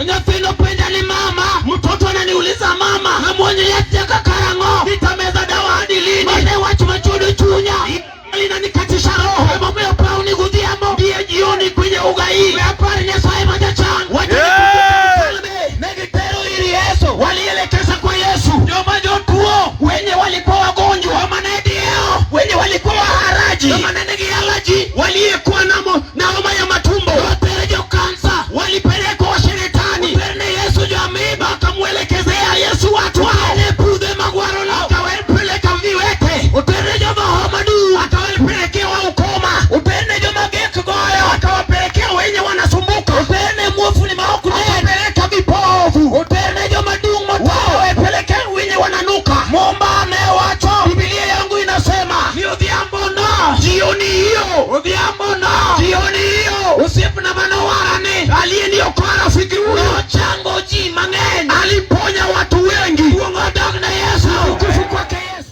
Nyathino penja ni mama, mtoto ananiuliza mama, namuonyo yath nyaka karang'o? Nitameza dawa hadi lini? Mane wach machudo chunya linanikatisha roho. Emomiyo pauni godhiambo ndiye jioni kwenye ugai. We apar Nyasaye ma jachan. Wacha Yeah. mfalme ne gitero ir Yesu, walielekeza kwa Yesu joma jotuo, wenye walikuwa wagonjwa, joma ne diewo, wenye walikuwa waharaji, joma ne nigi alaji, waliyekuwa na homa ya matumbo, watere jo kansa, walipelekwa washeretani, oterne Yesu jo amiba, akamwelekezea Yesu watu hao, ne pudhe magwaro lao, akawapeleka viwete, oterne joma homa du, akawapelekea wa ukoma, oterne joma gek goyo, akawapelekea wenye wanasumbuka, oterne muofu ni maoku, akawapeleka vipofu, oterne joma dung' motow, akawapelekea wenye wananuka. Mumba amewacho, Biblia yangu inasema ni odhiambo no, jioni hiyo, odhiambo no, jioni hiyo, osiepna manowarani aliyeniokoa rafiki huyo, chango ji mang'eny, aliponya watu wengi. Duong' odog ne Yesu, utukufu kwake Yesu.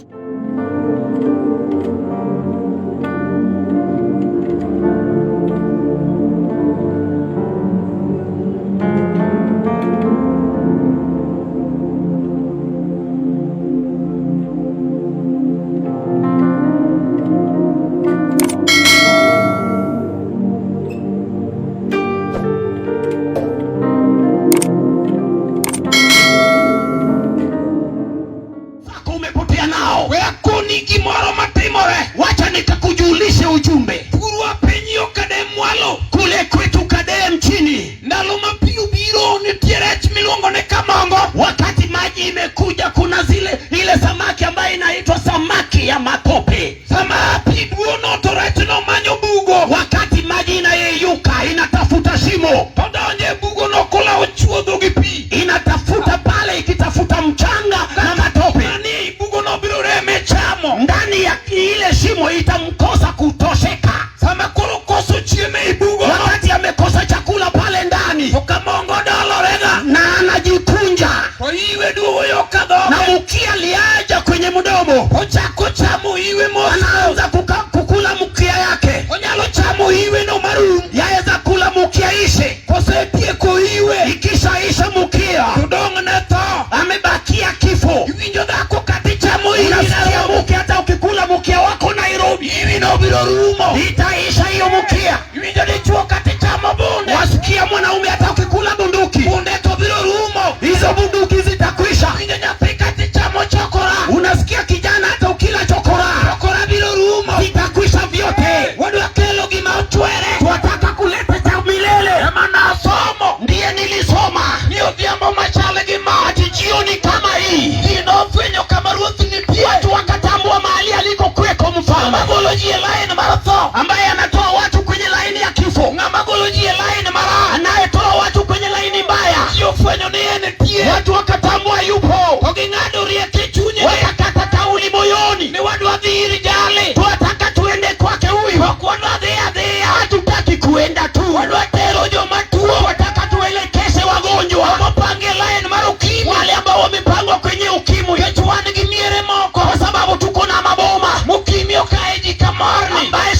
Zako umepotea nao, We akoni gimoro matimore. Wacha nikakujulishe ujumbe. Thurwa piny yo Kadem mwalo. Kule kwetu Kadem chini, Ndalo ma pi obiro nitie rech miluongo ni kamongo. Wakati maji imekuja, kuna zile ile samaki ambayo inaitwa samaki ya matope. Sama pi duono to rechno manyo bugo. Wakati maji inayeyuka inatafuta shimo, To donjo e bugono kolawo chuodho gi pi. Inatafuta pale ikitafuta mchanga na matope. Manie ei bugono biro reme chamo. Ndani ya ile shimo itamkosa kutosheka. Sama koro koso chiemo ei bugono. Wakati amekosa chakula pale ndani To kamongo dolorega. Na anajikunja To iwe duogo yo ka na dhoge. mkia liaja kwenye mdomo, Ochako chamo iwe mos. Anaanza kukula mkia yake. Onyalo chamo iwe no marum. Yaweza kula mkia ishe, Kosetieko iwe. Ikishaisha mkia To dong' ne tho. Amebakia kifo. Iwinjo dhako kata ichamo iwi Unasikia Nairobi. mke, hata ukikula mkia wako Nairobi, Iwi no biro rumo. itaisha hiyo mkia. Iwinjo dichuo kata ichamo bunde. Wasikia mwanaume, hata ukikula bunduki, Bunde to biro rumo. Hizo bunduki zitakwisha. Iwinjo nyathi kata ichamo chokora. Unasikia kijana, hata ukila chokora, Chokora biro rumo. Vitakwisha vyote. Wadwa kelo gima ochwere. Twataka kuleta cha milele. Ema nasomo. Ndiye nilisoma Ni odhiambo machal gi ma. Ati jioni kama hii Ji nofwenyo kama ruoth nitie. Watu wakatambua mahali alikokuweko mfalme Ng'ama golo ji e lain mar tho. Ambaye anatoa watu kwenye laini ya kifo, Ng'ama golo ji e lain marach. Anayetoa watu kwenye laini mbaya. Ji ofwenyo ni en tie. Watu wakatambua yupo, To ging'ado riek e chunygi. Wakakata kauli moyoni, Ni wadwa dhi ir jali. Twataka tuende kwake huyu, Ok wadwa dhi adhiya. Hatutaki kuenda tu, Wadwa tero joma tuo. Twataka tuelekeze wagonjwa Mopangi e lain mar ukimwi. Wale ambao wamepangwa kwenye ukimwi, Nikech wan gi miere moko. Kwa sababu tuko na maboma Mokimi okaye ji ka morni. Ambaye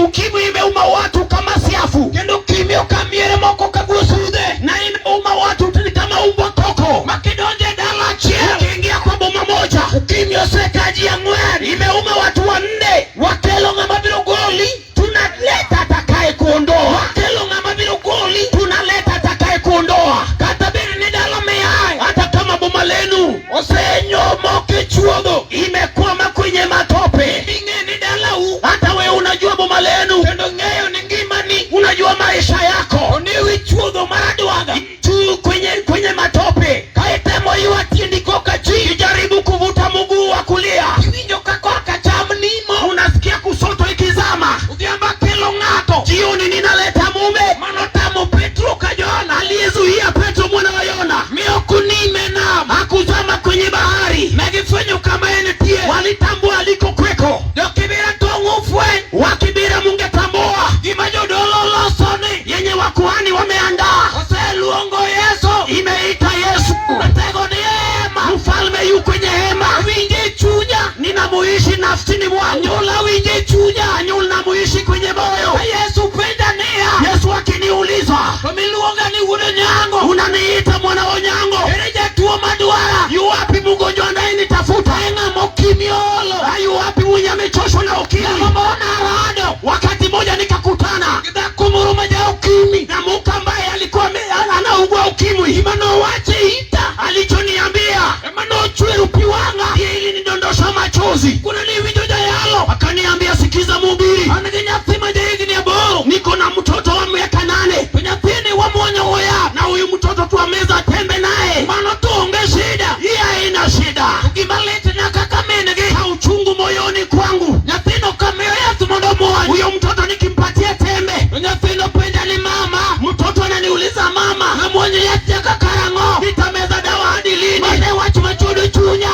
ukimwi imeuma watu kama siafu, Kendo ukimi oka miere moko ka guosudhe. Na imeuma watu kama umbwa koko. Ma kidonjo e dala achiel. Ukiingia kwa boma moja, Ukimi oseka ji ang'wen. Imeuma watu wanne. Wakelo ng'ama biro goli. Tunaleta atakaye kuondoa. Wakelo ng'ama biro goli. Tunaleta atakaye kuondoa. Kata bed ni dala miaye. Hata kama boma lenu Osenyomo kichuodho. Imekwama kwenye matope, Ing'e ni dalau. Hata wewe unajua boma lenu, Kendo ng'eyo ni ngimani. Unajua maisha yako To ni wi chuodho mar adwaga. Tu kwenye matope. Ka itemo ywa tiendi koka ji. Kijaribu kuvuta mguu wa kulia, Iwinjo ka korka cham nimo. Unasikia kusoto ikizama. Odhiambo akelo ng'ato. Jioni ninaleta mume Manotamo Petro ka Jona. Aliyezuia Petro mwana wa Yona Mi ok onime nam. Hakuzama kwenye bahari. Ne gifwenyo kama entie. Walitambua alikokweko. Jokibira tong' ufweny. Wakibira mungetambua Gima jodolo oloso ni. Yenye wakuhani wameandaa. Oseluongo Yesu. Imeita Yesu. Ratego ni hema. Mfalme yu kwenye hema. Winje chunya. Ninamuishi nafsini mwangu. Anyuola winje chunya. Anyuola namuishi kwenye moyo. Ka Yesu penja niya. Yesu akiniuliza, To miluonga ni wuod Onyango. Una Ananiita mwana Onyango, Ere jatuo madwara? Yu wapi mgonjwa anayenitafuta? E ng'ama okimi olo? Ayu wapi mwenye amechoshwa na ukimwi? Ng'ama mona rado? Wakati mmoja nikakutana Gi dhako moro ma ja ukimwi. Na mke ambaye alikuwa anaugua ukimwi. Gima nowacho e ita Alichoniambia ema nochwero pi wang'a. Ndiye ilinidondosha machozi. Kuna niwinjo jayalo. Akaniambia, sikiza mhubiri, An gi nyathi ma jahigni 8. Niko na mtoto wa miaka 8 To nyathini wamuonyo go yath. Na huyu mtoto twameza tembe naye. Mano to onge shida. Hii haina shida. To gima litna kaka min gi. Ka uchungu moyoni kwangu, Nyathino kamiyo yath mondo omuony. Huyo mtoto nikimpatia tembe, To nyathino penja ni mama. Mtoto ananiuliza mama, Namuonyo yath nyaka karang'o? Nitameza dawa hadi lini? Mane wach machodo chunya.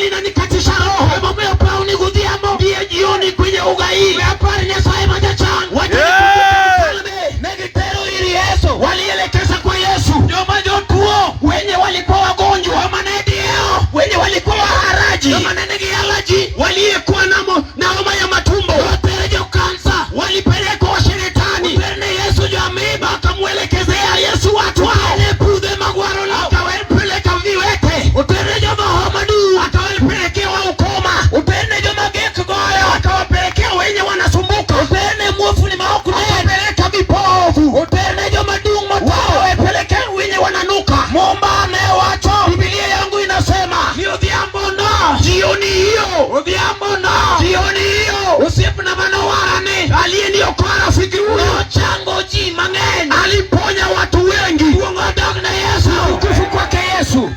Linanikatisha roho. Emomiyo pawni godhiambo. Ndiye jioni kwenye ugai. We apar Nyasaye ma jachan. Wacha Yeah. nikumbuke mfalme. Ne gitero ir Yesu. Walielekeza kwa Yesu Joma jotuo. Wenye walikuwa wagonjwa, Joma ne diewo. Wenye walikuwa waharaji, Joma ne nigi allergy. Waliyekuwa na homa ya matumbo, Otere jo kansa. Walipelekwa washeretani, Oterne Yesu jo amiba. Wakamwelekezea Yesu watu hao, Oterne pudhe magwaro law. Akawapeleka viwete, Oterne joma homa duk. Akawapelekea wa ukoma, Oterne joma gek goyo. Akawapelekea wenye wanasumbuka, Oterne muofni ma ok nen. Akawapeleka vipofu, Oterne joma dung' motho. Wakawapelekea wenye wananuka. Mumba ne wacho. Biblia yangu inasema Ni odhiambo no. Jioni hiyo, Odhiambo no. Jioni hiyo, Osiepna manowara ni. Aliyeniokoa rafiki huyo Nochango ji mang'eny. Aliponya watu wengi. Duong' odog ne Yesu. Utukufu kwake Yesu.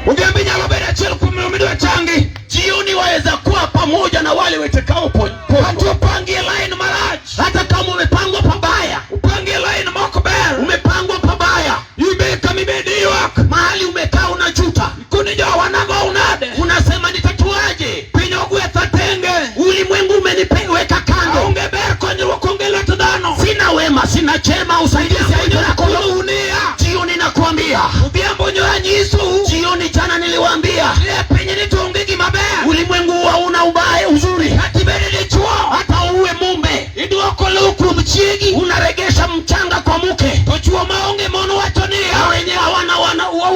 Odhiambo inyalo bedo achiel kuom joma idwa changi. Jioni waweza kuwa pamoja na wale watakao Kata opangi e line marach. Hata kama umepangwa pabaya, Opangi e line mok ber. Umepangwa pabaya, Ibe kama ibede ywak. Mahali umekaa unajuta. Kuni jowa nago nade. Unasema nitatuaje? Piny ogwetha tenge. Ulimwengu umeniweka kando. Aonge ber konyruok onge lwet dhano. Sina wema, sina chema, usaidizi haiko. Unia. Jioni nakwambia, Odhiambo nyo anyisou. Jioni jana niliwaambia, Ne piny ni to onge gima ber. Ulimwengu hauna ubaya uzuri. Kata ibede dichuo. Hata uwe mume, Iduoko lowo kuom chiegi. Unaregesha mchanga kwa mke. To chuo maonge mon wacho niya. Na wenye hawana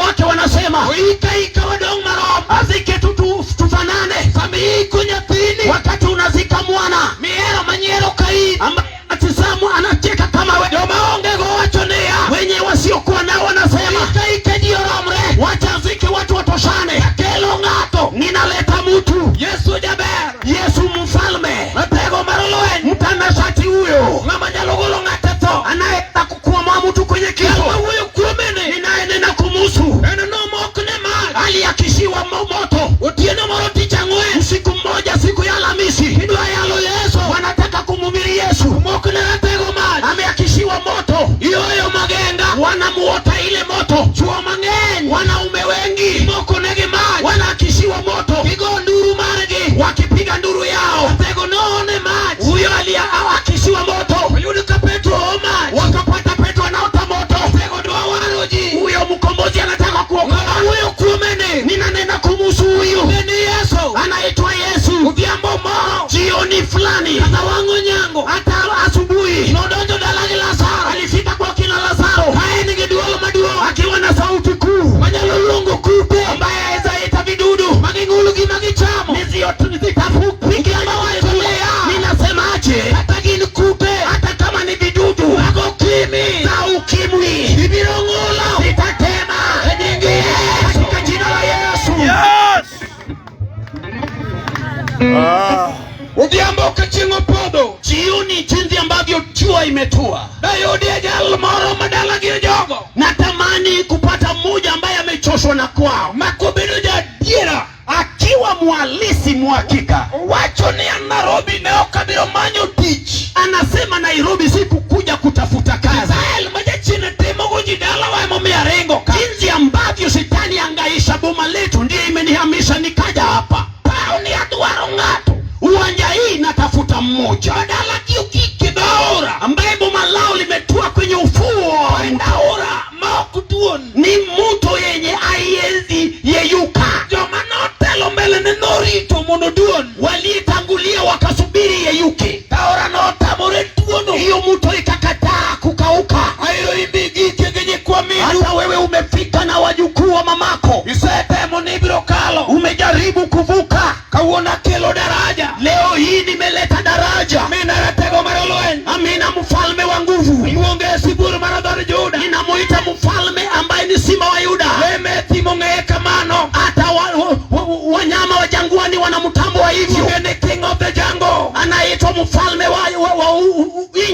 wake wanasema, Oika ika wadong' marom. Azike tu tufanane. Sama iiko nyathini. Wakati unazika mwana, Mihero manyiero ka in. Ambaye anatizama anacheka kama wewe. Joma onge go wacho niya. Wenye wasiokuwa nao wanasema, Ika ika ji oromre. Wacha azike watu watoshane. Akelo ng'ato. Ninaleta mtu. Yesu jaber. Yesu mfalme. Ratego mar lweny. Mtanashati huyo. Ng'ama nyalo golo ng'ato e tho. Anayetaka kukwamua mtu kwenye kifo. Jal mawuoyo kuome ni. Ninayenena kumhusu. En nomok ne mach. Aliakishiwa moto. Otieno moro tich ang'wen. Usiku mmoja, siku ya Alhamisi. Idwa yalo Yesu. Wanataka kumhubiri Yesu. Mok ne ratego mach. Ameakishiwa moto. Iyoyo magenga. Wanamuota ile moto. Chuo mang'eny. Wanaume wengi. Moko negi mach. Wanaakishiwa moto. Gigo nduru margi. Wakipiga nduru yao. Ratego noone mach. Huyo aliyeakishiwa moto. Oyud ka Petro oo mach. Wakapata Petro anaota moto. Ratego dwa waro ji. Huyo mkombozi anataka kuokoa. Ng'ama wuoyo kuome ni. Ninanena kumhusu huyu. Ne ni Yesu. Anaitwa Yesu. Odhiambo moro. Jioni fulani. Kata wang' onyango. Hata asubuhi. Nodonjo dala gi Lazaro. Alifika kwa kina Lazaro. Ka en gi duol maduong'. Akiwa na sauti kuu. Manyalo luongo kute. Ambaye aweza ita vidudu. Maging'ul gima gichamo. Ninasemaje? Kata gin kute. Hata kama ni vidudu. Mag ukimwi. Za ukimwi. Ibiro ng'ulo. Nitatema. E nying Yesu. Katika jina la Yesu. Yes. Ah. Odhiambo ka chieng' opodho. Jioni jinsi ambavyo jua imetua. Dayudie jal moro madala gi jogo. Natamani kupata mmoja ambaye amechoshwa na kwao. Makobedo jaadiera. Akiwa mwalisi muhakika. Owacho ni an Nairobi ne ok abiro manyo tich. Anasema Nairobi sikukuja kutafuta kazi. Israel ma jachien timogo ji dalawa emomiyo aringo ka. Jinsi ambavyo shetani angaisha boma letu ndiye imenihamisha nikaja hapa. Paw ni adwaro ng'ato. Uwanja hii natafuta mmoja. Madala gi okike dhaora. Ambaye boma lao limetua kwenye ufuo. En aora ma ok duon. Ni mto yenye haiwezi yeyuka. Joma notelo mbele ne norito mondo oduon. Walitangulia wakasubiri yeyuke. Aora notamore duono. Hiyo mto ikakataa kukauka. Airo imbi gike gi nyikwa mino. Kawuono akelo daraja. Leo hii nimeleta daraja. Amina ratego mar lweny. Amina, mfalme wa nguvu. Iluonge sibuor mar dhood Juda. Ninamuita mfalme ambaye ni simba wa Yuda. Le thim ong'eye kamano. Hata wanyama wa jangwani wanamtambua hivyo. Iluonge ni King of the Jungle. Anaitwa mfalme wa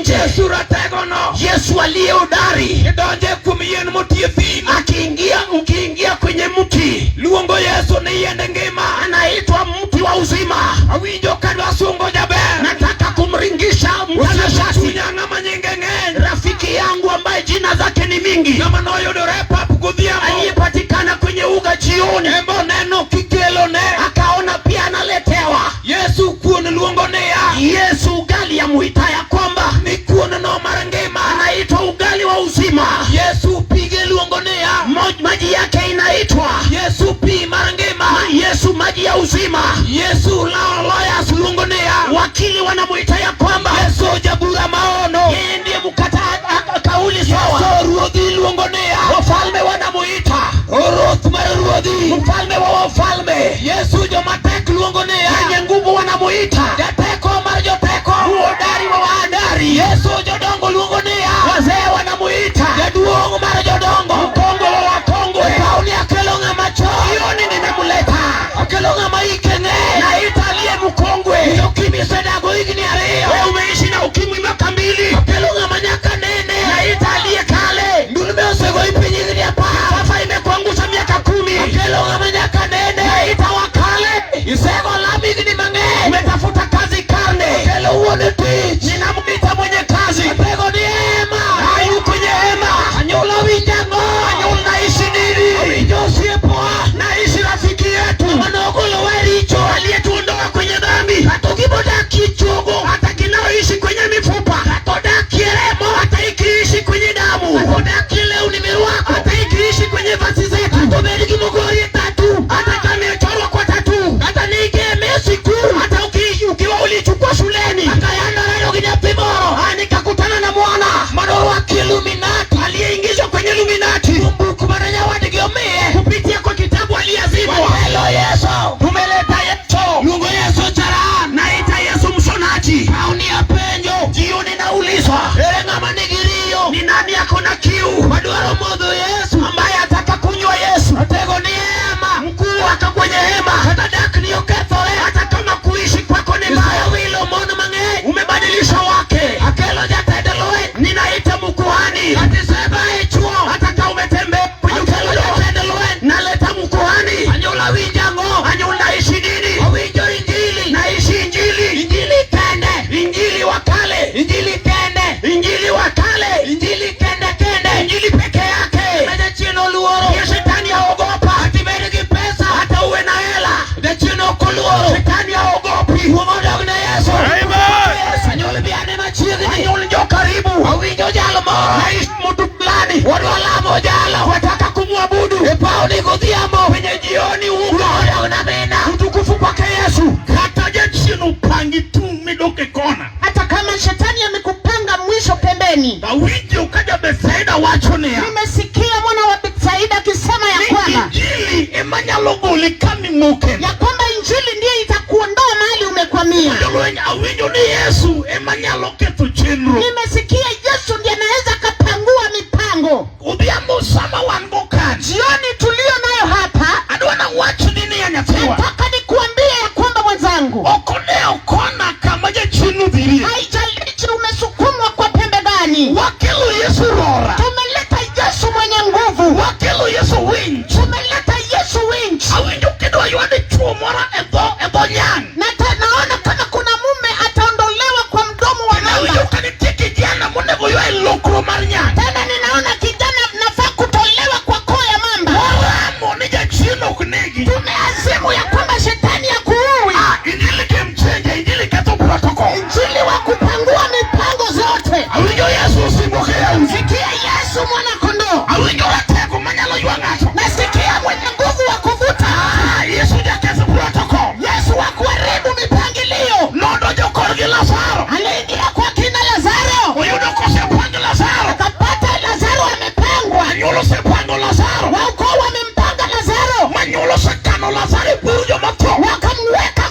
nje. Yesu ratego no. Yesu aliye hodari. Idonje kuom yien motie thim. Akiingia, ukiingia kwenye mti, Luongo Yesu ni yiend ngima. Anaitwa mti wa uzima. Awinjo kadwa sungo jaber. Nataka kumringisha mtanashati, Chunya ng'ama nyinge ng'eny. Rafiki yangu ambaye jina zake ni mingi, Ng'ama noyudore e pap godhiambo. Aliyepatikana kwenye uga jioni, Embo neno kikelone. Akaona pia analetewa. Yesu kuon luongo niya. Yesu ugali ya muita ya kwamba Ni kuon no mar ngima. Anaitwa ugali wa uzima. Yesu pige luongo niya. Maji yake inaitwa Yesu pi mar ngima. Yesu maji ya uzima. Yesu lao lawyers luongo niya. Wakili wanamuita ya kwamba Yesu jabura maono. Yeye ndiye mkata kauli sawa. Yesu ruodhi luongo niya. Wafalme wanamuita Ruoth mar ruodhi. Mfalme wa wafalme. Yesu jomatek luongo niya. Wenye nguvu wanamuita Jateko mar joteko. Muhodari wa wahadari. Yesu jodongo luongo niya. Wazee wanamuita Jaduong' mar jodongo. Mkongwe wa wakongwe. Pauni akelo ng'ama chon. Jioni nimemleta. Akelo ng'ama hike ng'eny. Naita aliye mkongwe. Ukimwi osedago higni 2. Wewe umeishi na ukimwi miaka 2. Akelo ng'ama nyaka nene. Naita aliye kale. Ndulme osegoi piny higni 10. Sasa imekuangusha miaka 10. Akelo ng'ama nyaka nene. Naita wa kale. Isego lam higni mang'eny. Umetafuta kazi karne. Akelo wuon tich. Ninamwita mwenye kazi. Atego ni hema. Ayu kwenye hema. Anyuola winjo ang'o? Anyuola naishi nini? Awinjo osiepoa. Naishi rafiki yetu. Manogolowa e richo. Aliyetuondoa kwenye dhambi. Kata gimodakie chogo. Hata kinaoishi kwenye mifupa. Kata odakie remo. Hata ikiishi kwenye damu. Kata odakie lewni mirwako. Hata ikiishi kwenye vazi zetu. Kata obed gimogori e tatu. Hata kama imechorwa kwa tatu. Kata nike e sikul. Hata ukiwa ulichukua shuleni. Kata yando neno gi nyathi moro. Nikakutana na mwana manorwaki Illuminati. Aliyeingizwa kwenye Illuminati. Buk mane nyawadgi omiye. Kupitia kwa kitabu aliazimwa. Wakelo Yesu. Tumeleta Yesu. Luongo Yesu charan. Naita Yesu mshonaji. Pauni apenjo. Jioni naulizwa. Ere ng'ama nigi riyo? Ni nani ako na kiu? Madwaro modho Yesu. Ambaye ataka kunywa Yesu. Atego ni hema. Mkuu ako kwenye hema. Kata dakni okethore. Hata kama kuishi kwako ni mbaya. Isewilo mon mang'eny. Umebadilisha wake. Akelo jatend lweny. Ninaita mkuhani. Kata iseba e chuo. Hata kama umetembea kwenye Akelo ufuo. jatend lweny. Naleta mkuhani. Anyuola winjo ang'o? Anyuola naishi nini? Awinjo injili. Naishi injili. Injili kende. Injili wa kale. Injili kende. Injili wa kale. Injili kende kende. Injili peke yake. Ma jachien oluoro. Ndiyo shetani aogopa. Ati bed gi pesa. Hata uwe na hela. Jachien ok oluoro. Shetani haogopi. Duong' odog ne Yesu. Amen. Anyuol bi ane machiegni. Anyuol njoo karibu. Awinjo jal moro. Naishi mtu fulani. Wadwa lamo jalo. Wataka kumwabudu. E pauni godhiambo. Kwenye jioni uga. Odog na mina. Utukufu kwake Yesu. Kata jachien opangi tung' midok e kona. Hata kama shetani amekupanga mwisho pembeni. Awinjo ka ja Bethsaida wacho niya. Nimesikia mwana wa Betsaida akisema ya Ni kwamba injili ema nyalo goli kamimoke. ya kwamba injili ndiyo itakuondoa mahali umekwamia. Jolweny awinjo ni Yesu ema nyalo ketho chenro. Nimesikia Yesu ndiye anaweza akapangua mipango. Odhiambo sama wan go kaji. Jioni tulio nayo hapa, Adwa nawachni niya nyathiwa. nataka nikuambie ya kwamba mwenzangu, Ok odewo kona kama jachien odhirie. Haijalishi umesukumwa kwa pembe gani, Wakelo Yesu rora. Tumeleta Yesu mwenye nguvu. Wakelo Yesu winch. Tumeleta Yesu winch. Awinjo kidwa ywa dichuo moro e dho nyang'. Na naona kama kuna mume ataondolewa kwa mdomo wa Kendo awinjo mamba. ka nitie kijana monego ywa e lokro mar nyang'. Tena ninaona kijana nafaa kutolewa kwa koo ya mamba. Waramo ni jachien ok negi. Tumeazimu ya kwamba shetani hakuui. Injili game changer, injili ketho protocol. Injili wa kupangua mipango zote. Awinjo Yesu osimboke yauzi. Sikia Yesu mwana kondoo. Awinjo ratego manyalo ywa ng'ato. Nasikia mwenye nguvu wa kuvuta. Yesu jaketho protocol. Yesu wa kuharibu mipangilio. Nodonjo korgi Lazaro. Aliingia kwa kina Lazaro. Oyudo kosepang Lazaro. Akapata Lazaro amepangwa. Anyuola osepango Lazaro. Wa ukoo wamempanga Lazaro. Manyuola osekano Lazaro e bur joma tho. Wakamweka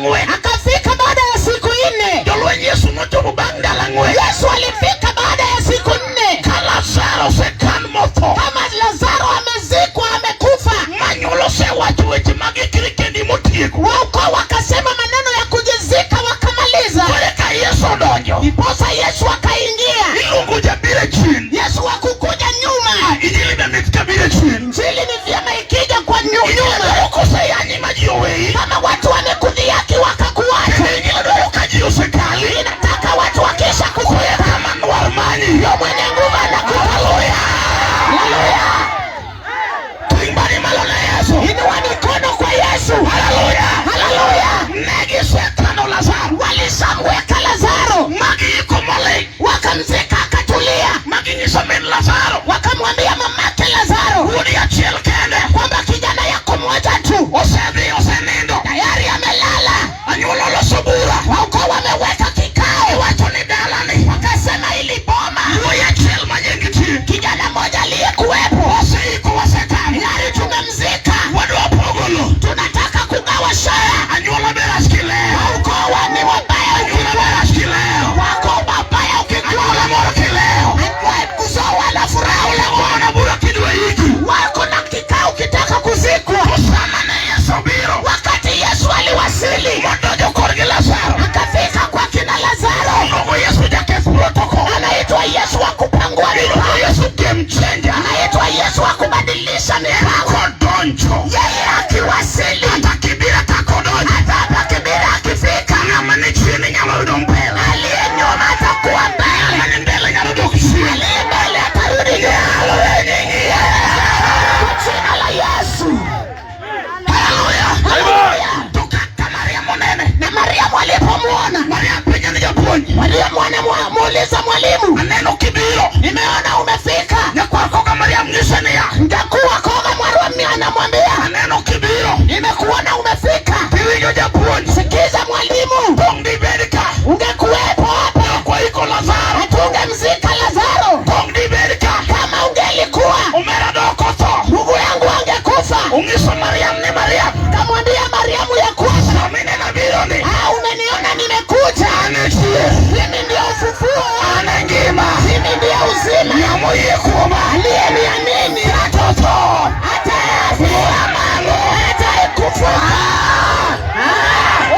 ang'wen. Akafika baada ya siku 4. Jolweny Yesu nochopo bang' ndalo 4. Yesu alifika baada ya siku 4. Ka Lazaro osekan motho. Kama Lazaro amezikwa, amekufa. Manyuolo osewacho weche mag ikri kendi motieko. Wako wakasema maneno ya kujizika wakamaliza. Kore ka Yesu odonjo. Ndiposa Yesu akaingia. Iluongo jabiro chien. Yesu hakukuja nyuma. Injili be mit kabiro chien. Injili ni vyema ikija kwa Injili nyuma. dwaro koseyanyi ma ji oweyi. Kama watu wamekudhihaki wakakuacha. Injili dwaro ka ji osekali. Inataka watu wakisha kukuacha. Kama nwar manyi. Ndio mwenye nguvu anakupa. Haleluya. Haleluya. Ting' badi malo ne Yesu. Inua mikono kwa Yesu. Haleluya. Haleluya. Ne gisekano Lazaro. Walishamweka Lazaro. Magiiko moling'. Wakamzika akatulia. Maginyiso min Lazaro. Wakamwambia mamake Lazaro Wuodi achiel kende. kwamba kijana yako mmoja tu Osedhi osenindo. tayari amelala. Anyuola oloso bura. Wauko wameweka kikao, Iwacho ni dalani. wakasema ili boma Wuoyi achiel ma nyinge tie. kijana mmoja aliyekuwepo Oseiko wasekano. tayari tumemzika, Wadwa pogo lo. tunataka kugawa shaya. Anyuola ber askileo. Ukoo ni wabaya, Anyuola ber askileo. wako mabaya ukikua Anyuola mor kileo. kuzoa na furaha Ona bura kidwa iki. wako na kikao kitaka kuzikwa. To sama ne Yesu obiro. Wakati Yesu aliwasili Modonjo korgi Lazaro. akafika kwa kina Lazaro, Iluongo Yesu jaketh protocol. anaitwa Yesu wa kupangua Iluongo mipango, Yesu game changer. anaitwa Yesu wa kubadilisha mipango. Kodonjo. Yeye akiwasili, Kata Kibira kakodonjo. hata hapa Kibira akifika, Ng'ama ni chien nyalo yudo mbele. aliye nyuma atakuwa mbele, Ng'ama ni mbele nyalo dok chien. aliye mbele atarudi nyuma. Kwa jina la Yesu. Haleluya. Haleluya. To kaka Mariam onene. Na Mariamu alipomwona, Mariam penjo ni japuonj. Mariamu anamuuliza mwalimu, Aneno kibiro. nimeona umefika. Nyakwar koka Mariam nyise niya. Njakuwa koga mwarwamia anamwambia, Aneno kibiro. nimekuona umefika. Tiwinjo japuonj. Sikiza mwalimu, Tong' dibed ka. ungekuwepo hapa Kwaiko Lazaro. hatungemzika Lazaro. Tong' dibed ka. Kama ungelikuwa, Omera dok otho. ndugu yangu angekufa. Ong'iso Mariam ni Mariam. Kamwambia Mariamu ya kwamba Sama inena biro ni. ah, umeniona nimekuja, An e chier. mimi ndio ufufuo, An e ngima. mimi ndio uzima. Ng'ama oyie kuoma. Aliyeniamini Kata otho. hata afa, hata ikufa.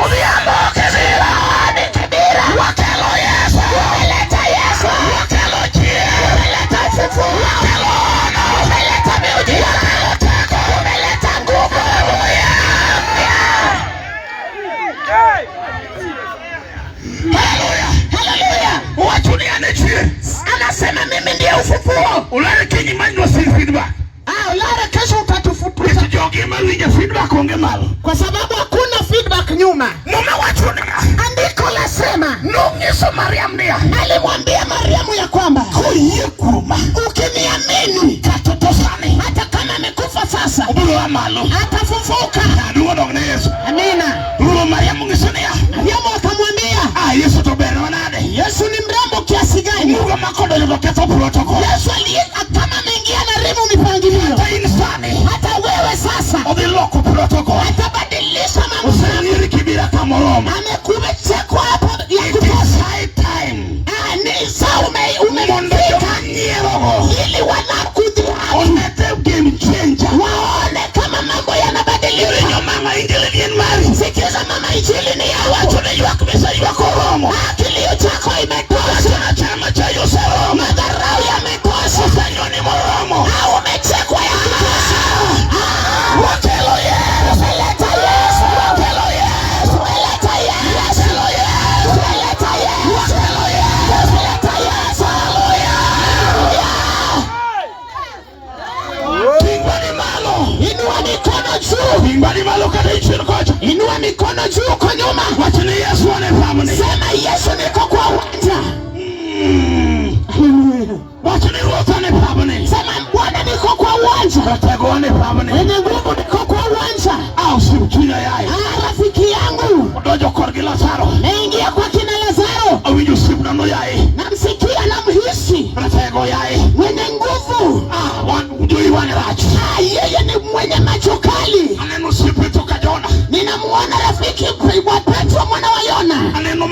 Odhiambo Kibira. Ni Kibira, Wakelo Yesu. umeleta Yesu, Wakelo chier. umeleta ufufuo, Wakelo ono. umeleta miujiza, Wakelo teko. umeleta nguvu. Haleluya. Haleluya! Owacho ni an e chier. Anasema mimi ndiye ufufuo. Ulare kiny manywa feedback. Ah, ulale kesho utatufuta, Nikech jogi ema winjo feedback onge malo. kwa sababu hakuna feedback nyuma. Muma wacho niya. Andiko lasema Nong'iso Mariam niya. alimwambia Mariamu ya kwamba Koyie kuoma. ukiniamini, Kata otho sani. hata kama amekufa sasa, Obiro a malo. atafufuka. Duong' odog ne Yesu. Amina. Ruo Mariam ong'iso niya. Mariamu akamwambia Ah, Yesu to ber manade. Yesu ni mrembo kiasi gani? Muga makodonjo to ketho protocol. Yesu aliye kama ameingia na rimu mipangilio. Kata in sani. Hata wewe sasa Odhi loko protocol. atabadilisha mambo. Oseng'iri Kibira kamoromo. Amekuchekwa hapa ya It is kutosha. high time. Ah, ni saa Mondo umefika joma nyierogo ili wanakudhihaki one the game changer. waone kama mambo yanabadilika. Iwinjo mama injili ni en mari. Sikiza mama, injili ni ya Wacho watu. ni ywak miseywak oromo. Ah, kilio chako imetosha, Wacho na chama cha oseromo. madharau yametosha, Osenyoni moromo. Ah, umechekwa ya kutosha. Ah, Wakelo Yesu. umeleta Yesu, Wakelo Yesu. umeleta Yesu, Wakelo Yesu. umeleta Yesu, Wakelo Yesu. umeleta Yesu. Ting' badi malo. Inua mikono juu, Ting' badi malo kata ichien kocha. inua mikono juu uko nyuma, Wach ni Yesu an e pabni. sema Yesu, niko kwa uwanja. Wach ni Ruoth an e pabni. Sema Bwana, niko kwa uwanja, Ratego an e pabni. mwenye nguvu, niko kwa uwanja. Ah, osiep chunya yaye. Ah, rafiki yangu, Odonjo korgi Lazaro. naingia kwa kina Lazaro, Awinjo osiepna no yaye. namsikia, namhisi Ratego yaye. mwenye nguvu. Ah, wan joi wang'e rach. Ah, yeye ni mwenye macho kali. Aneno osiep Petro ka Jona. Ninamuona rafiki wa Petro.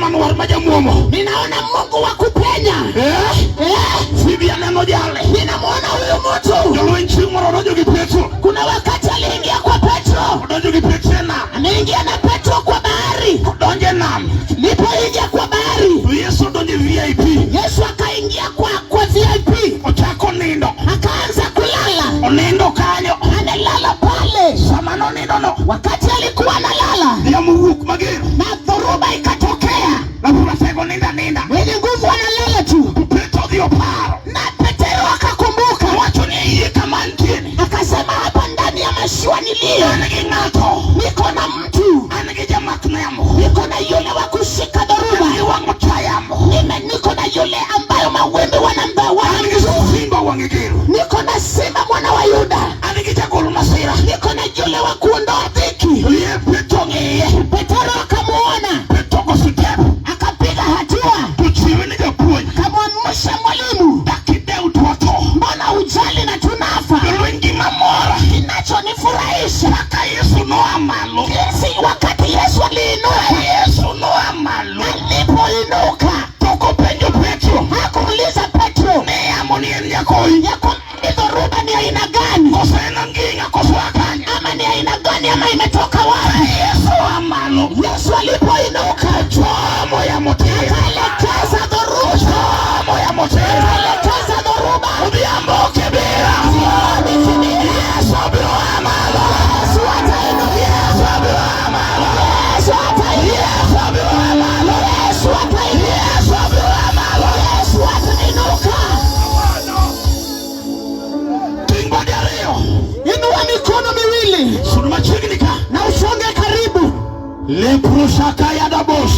manwar ma jamuomo. Ninaona Mungu wa kupenya. Eh? Eh? Fibi aneno jale. Ninamwona huyu mtu. Jolweny chieng' moro odonjo gi Petro. Kuna wakati aliingia kwa Petro, Odonjo gi Petro e nam. ameingia na Petro kwa bahari. Odonjo e nam. Lipoingia kwa bahari, To Yesu odonjo e VIP. Yesu akaingia kwa VIP, Ochako nindo. Akaanza kulala. Onindo kanyo. Amelala pale. Sama nonindo no. Wakati alikuwa analala, Yamo owuok mager. Na dhoruba ikatokea. Ratego nindo aninda. Mwenye nguvu analala tu. To Petro odhi oparo. Na Petero akakumbuka, Owacho ni e yie kama antie. Akasema hapa ndani ya mashua niliyo, An gi ng'ato. Niko na mtu. An gi jamak yamo. Niko na yule wa kushika An gi dhoruba. wang' ocha yamo. Niko na yule ambayo mawimbi wanambawa. An gi simba wang'e ger. Niko na simba mwana wa Yuda. An gi jagol masira. Niko na yule wa kuondoa dhiki. To ye Petro ng'iye. Petero akamuona, Petro go step. Akapiga hatua, To chiwe ni japuonj. Akamwamsha mwalimu. Dak idew to watho. Mbona ujali na tunafa? Jolweny gima mora. Kinachonifurahisha Kaka Yesu noa malo. jinsi wakati Yesu aliinuka, Yesu noa malo. Alipoinuka To ok openjo Petro. Hakuuliza Petro ni yamo ni en jakoi. Ya kwamba ni dhoruba ni aina gani, Koso en anginga koso akanya. Ama ni aina gani, ama imetoka wapi. Yesu oa malo. Yesu alipoinuka Chomo yamo tir. Akaelekeza dhoruba. Chomo yamo tir. Akaelekeza dhoruba. Odhiambo Kibera. Jioni Kibera. Yesu obiro oa malo. Yesu atainuka. Yesu obiro oa malo. Yesu atainuka. Yesu obiro oa malo. Yesu atainuka. Yesu obiro oa malo. Yesu atainuka. Ting' bade ariyo. Inua mikono miwili Sud machiegni ka. na usonge karibu. Leprosakayadabos.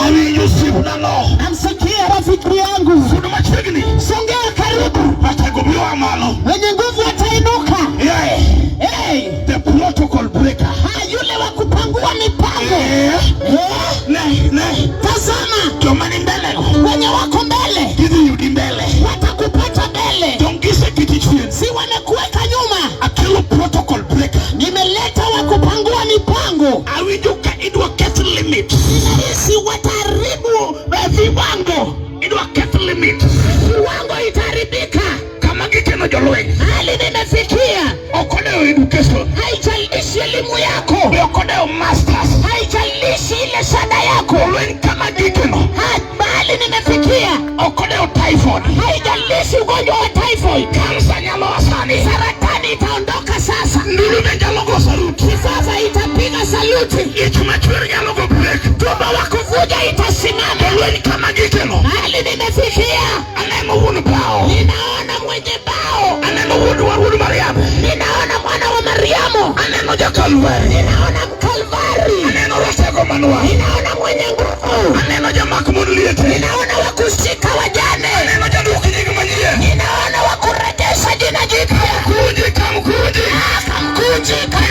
Awinjo osiepnano. Namsikia rafiki yangu. Sud machiegni. Songea karibu. Ratego biro oa malo. Wenye nguvu atainuka. Yeah. Hey. The protocol breaker. Ha, yule wa kupangua mipango. Eh. Eh. Ne, ne. Tazama. Joma ni mbele go. Wenye wako mbele. Gidhi yudi mbele. Watakupata mbele. Donge giseketi chien. Si wamekuweka nyuma. Akelo protocol breaker. Nimeleta wa kupangua mipango. Awinjo ka idwa keth limit. Ninahisi wataharibu viwango. Idwa keth limit. Viwango itaharibika. Kama gikeno jolweny. Hali nimefikia. Ok odewo education. Haijalishi elimu yako. Be ok odewo masters. Haijalishi ile shada yako. Jolweny kama gikeno. Ha, mahali nimefikia. Ok odewo typhoid. Haijalishi ugonjwa wa typhoid. Kansa nyalo a sani. Saratani itaondoka sasa. Ndulume nyalo go salut. Kifafa itapiga saluti. Ich machwer nyalo go break. Tumbo wa kuvuja itasimama. Jolweny kama gikeno. Mahali nimefikia. Aneno wuon bao. Ninaona mwenye bao. Aneno wuod wa wuod Mariam. Ninaona mwana wa Mariamu. Aneno ja-Kalvari. Ninaona Mkalvari. Aneno ratego manwa. Ninaona mwenye nguvu. Aneno jamak mon liete. Ninaona wa kushika wajane. Aneno jaduok nying manyien. Ninaona wa kurejesha jina jipya. Kamkunji, kamkunji. Ah, kamkunji, kamkunji.